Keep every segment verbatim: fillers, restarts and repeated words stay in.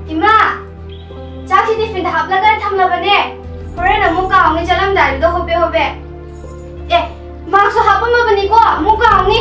ꯏꯃꯥ, ꯆꯥꯛꯁꯤ ꯇꯤꯐꯤꯟꯗ ꯍꯥꯞꯂꯒ ꯊꯝꯂꯕꯅꯦ꯫ ꯍꯣꯔꯦꯟ ꯑꯃꯨꯛ ꯀꯥꯎꯅꯤ, ꯆꯠꯂꯝꯗꯥꯏꯗꯨꯗ ꯍꯣꯕꯦ ꯍꯣꯕꯦ꯫ ꯑꯦ, ꯃꯥꯛꯁꯁꯨ ꯍꯥꯞꯄꯝꯃꯕꯅꯤꯀꯣ, ꯑꯃꯨꯛ ꯀꯥꯎꯅꯤ꯫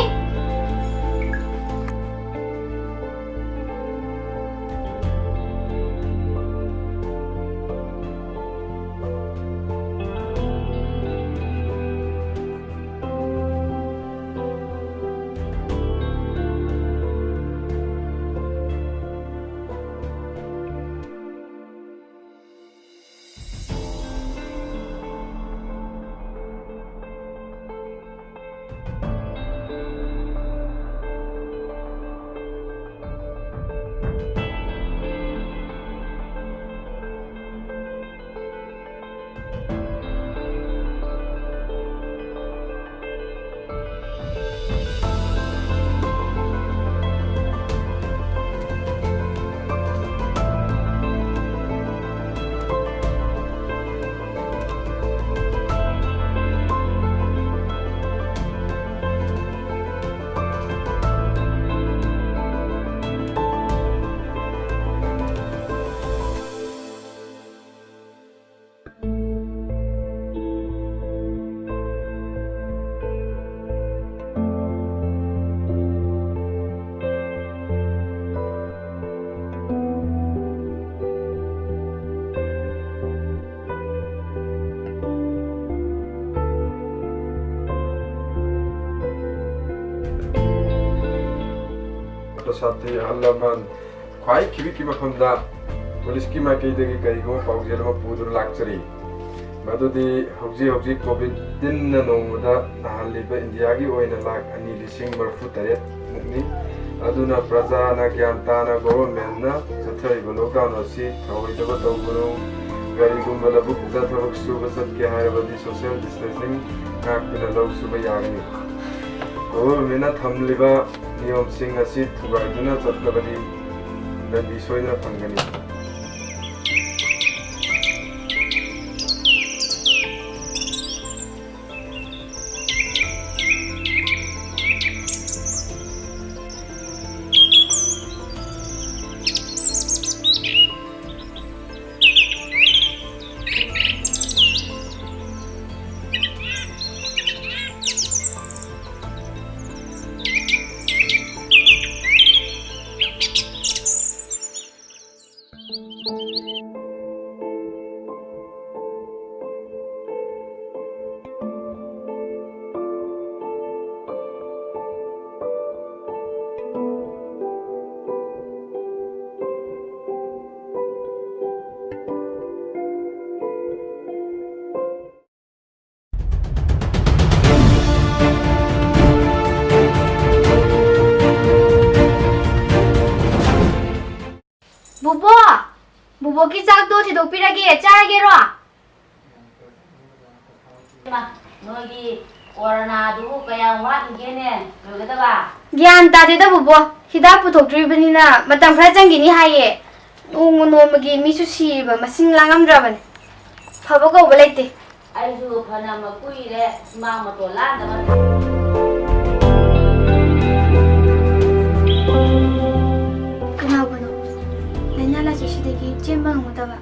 ꯁꯥꯊꯤ ꯑꯍꯜ ꯂꯃꯟ ꯈ꯭ꯋꯥꯏ ꯈꯤꯕꯤꯛꯀꯤ ꯃꯐꯝꯗ ꯄꯨꯂꯤꯁꯀꯤ ꯃꯥꯏꯀꯩꯗꯒꯤ ꯀꯔꯤꯒꯨꯝꯕ ꯄꯥꯎꯖꯦꯜ ꯑꯃ ꯄꯨꯗꯨꯅ ꯂꯥꯛꯆꯔꯤ꯫ ꯃꯗꯨꯗꯤ ꯍꯧꯖꯤꯛ ꯍꯧꯖꯤꯛ ꯀꯣꯚꯤꯗ ꯅꯥꯏꯟꯇꯤꯟꯅ ꯅꯣꯡꯃꯗ ꯅꯥꯍꯜꯂꯤꯕ ꯏꯟꯗꯤꯌꯥꯒꯤ ꯑꯣꯏꯅ ꯂꯥꯈ ꯑꯅꯤ ꯂꯤꯁꯤꯡ ꯃꯔꯤꯐꯨ ꯇꯔꯦꯠ ꯃꯨꯛꯅꯤ꯫ ꯑꯗꯨꯅ ꯄ꯭ꯔꯖꯥꯅ ꯒ꯭ꯌꯥꯟ ꯇꯥꯅ ꯒꯣꯚꯔꯟꯃꯦꯟꯠꯅ ꯆꯠꯊꯔꯤꯕ ꯂꯣꯛꯗꯥꯎꯟ ꯑꯁꯤ ꯊꯧꯑꯣꯏꯗꯕ ꯇꯧꯒꯅꯨ꯫ ꯀꯔꯤꯒꯨꯝꯕ ꯂꯧꯕꯨꯛꯇ ꯊꯕꯛ ꯁꯨꯕ ꯆꯠꯀꯦ ꯍꯥꯏꯔꯕꯗꯤ ꯁꯣꯁꯤꯌꯦꯜ ꯗꯤꯁꯇꯦꯟꯁꯤꯡ ꯉꯥꯛꯇꯨꯅ ꯂꯧ ꯁꯨꯕ ꯌꯥꯒꯅꯤ꯫ ꯒꯣꯚꯔꯟꯃꯦꯟꯠꯅ ꯊꯝꯂꯤꯕ ꯅꯤꯌꯣꯝꯁꯤꯡ ꯑꯁꯤ ꯊꯨꯒꯥꯏꯗꯨꯅ ꯆꯠꯂꯕꯗꯤ ꯗꯟꯗꯤ ꯁꯣꯏꯗꯅ ꯐꯪꯒꯅꯤ꯫ ꯕꯨꯕꯣ! ꯕꯨꯕꯣꯛꯀꯤ ꯆꯥꯛꯇꯣ ꯊꯤꯗꯣꯛꯄꯤꯔꯒꯦ, ꯆꯥꯔꯒꯦꯔꯣ? ꯏꯃꯥ, ꯅꯣꯏꯒꯤ ꯀꯣꯔꯣꯅꯥꯗꯨꯕꯨ ꯀꯌꯥꯝ ꯋꯥꯠꯂꯤꯒꯦꯅꯦ ꯂꯣꯏꯒꯗꯕ? ꯒ꯭ꯌꯥꯟ ꯇꯥꯗꯦꯗ ꯕꯨꯕꯣ, ꯍꯤꯗꯥꯛ ꯄꯨꯊꯣꯛꯇ꯭ꯔꯤꯕꯅꯤꯅ ꯃꯇꯝ ꯈꯔ ꯆꯪꯈꯤꯅꯤ ꯍꯥꯏꯌꯦ꯫ ꯅꯣꯡꯃ ꯅꯣꯡꯃꯒꯤ ꯃꯤꯁꯨ ꯁꯤꯔꯤꯕ ꯃꯁꯤꯡ ꯂꯥꯡꯉꯝꯗ꯭ꯔꯕꯅꯤ꯫ ꯐꯕ ꯀꯧꯕ ꯂꯩꯇꯦ꯫ ꯑꯩꯁꯨ ꯐꯅ ꯀꯨꯏꯔꯦ ꯁꯨꯃꯥꯡ ꯃꯇꯣꯟ ꯂꯥꯟꯗꯕ꯫ ꯀꯅꯥꯕꯨꯅꯣ? ꯂꯥꯏꯅꯥ ꯂꯥꯏꯆꯠꯁꯤꯗꯒꯤ ꯆꯦꯟꯕ ꯉꯝꯒꯗꯕ?